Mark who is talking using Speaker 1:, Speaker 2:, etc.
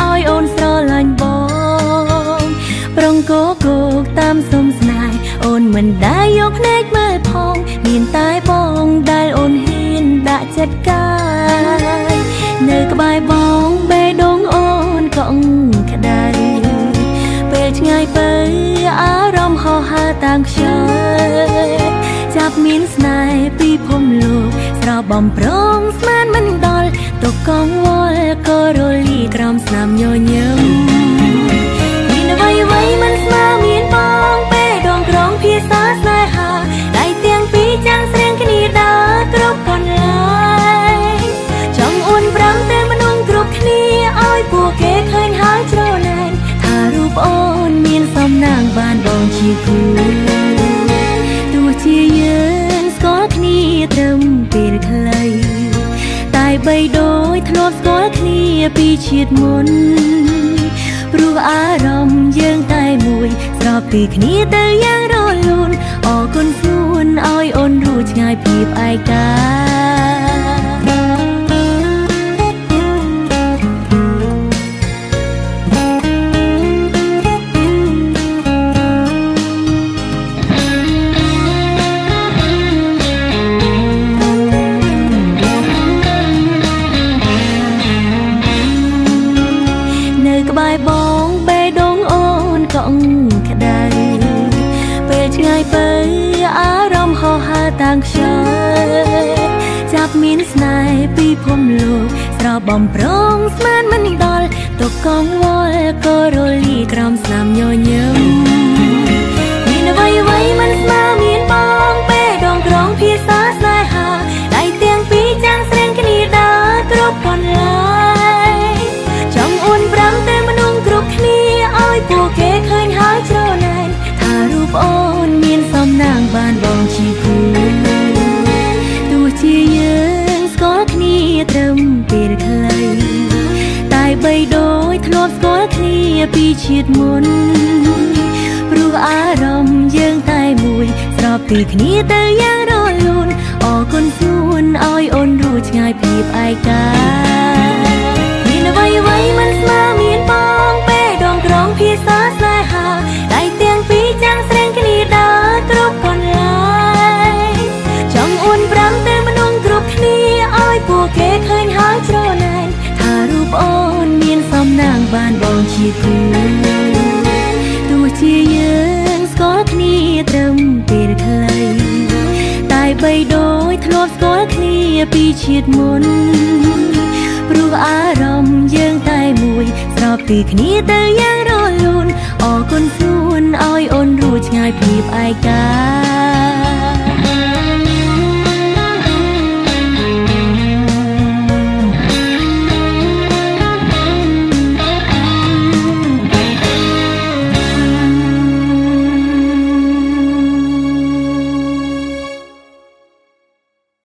Speaker 1: ឲ្យអូនស្រឡាញ់បងប្រងកគោកតាមសុំស្នេហ៍អូនមិនដែលយកភ្នែកមើលផងមានតែបងដែលអូនហ៊ានដាក់ចិត្តកាយនៅក្បែរបងបេះដូងអូនកក់ក្ដៅពេលឆ្ងាយទៅអារម្មណ៍ហោះហើរតាមខ្យល់ចាប់មានស្នេហ៍ពីភពលោកស្របំប្រងស្មានមិនដល់ទុកកងវល់ក៏រលីក្រោមស្នាមញញឹមមានអ្វីអ្វីមិនស្មើមានបងពេលដងក្រងភាសាស្នេហាដៃទាំងពីរចាំងស្រៀងគ្នាដើរគ្រប់កន្លែងចង់អួនប្រាំតែមនុស្សគ្រប់គ្នាឲ្យពួកគេឃើញហើយច្រណែនថារូបអូនមានសំណាងបានបងជាគូទោះជាយើងស្គាល់គ្នាត្រឹមពេលខ្លីតែបីដូចធ្លាប់ស្គាល់គ្នាពីជាតិមុនព្រោះអារម្មណ៍យើងតែមួយស្របពីគ្នាទៅយ៉ាងរលូនអរគុណស្ងួនឲ្យអូនរួចឆ្ងាយពីឯកាបងបេះដូងអូនកក់ក្ដៅពេលឆ្ងាយទៅអារម្មណ៍ហោះហើរតាមខ្យល់ចាប់មានស្នេហ៍ពីភពលោកស្របំប្រងស្មានមិនដល់ទុកកងវល់ក៏រលីក្រោមស្នាមញញឹមមានអ្វីអ្វីមិនស្មើមានបងពេលដងក្រងភាសាស្នេហាដៃទាំងពីរចាំងស្រៀងគ្នាដើរគ្រប់កន្លែងចង់អួនប្រាំតែមនុស្សគ្រប់គ្នាឲ្យពួកគេឃើញហើយច្រណែនថារូបអូនមានសំណាងបានបងជាគូទោះជាយើងស្គាល់គ្នាត្រឹមពេលខ្លីតែបីដូចធ្លាប់ស្គាល់គ្នាពីជាតិមុនព្រោះអារម្មណ៍យើងតែមួយស្របពីគ្នាទៅយ៉ាងរលូនអរគុណស្ងួនឲ្យអូនរួចឆ្ងាយពីឯកាមានអ្វីអ្វីមិនស្មើមានបងពេលដងក្រងភាសាស្នេហាដៃទាំងពីរចាំងស្រៀងគ្នាដើរគ្រប់កន្លែងចង់អួនប្រាំតែមនុស្សគ្រប់គ្នាឲ្យពួកគេឃើញហើយច្រណែនថារូបអូនមានសំណាងបានបងជាគូទោះជាយើងស្គាល់គ្នាត្រឹមពេលខ្លីតែបីដូចធ្លាប់ស្គាល់គ្នាពីជាតិមុនព្រោះអារម្មណ៍យើងតែមួយស្របពីគ្នាទៅយ៉ាងរលូនអរគុណស្ងួនឲ្យអូនរួចឆ្ងាយពីឯកា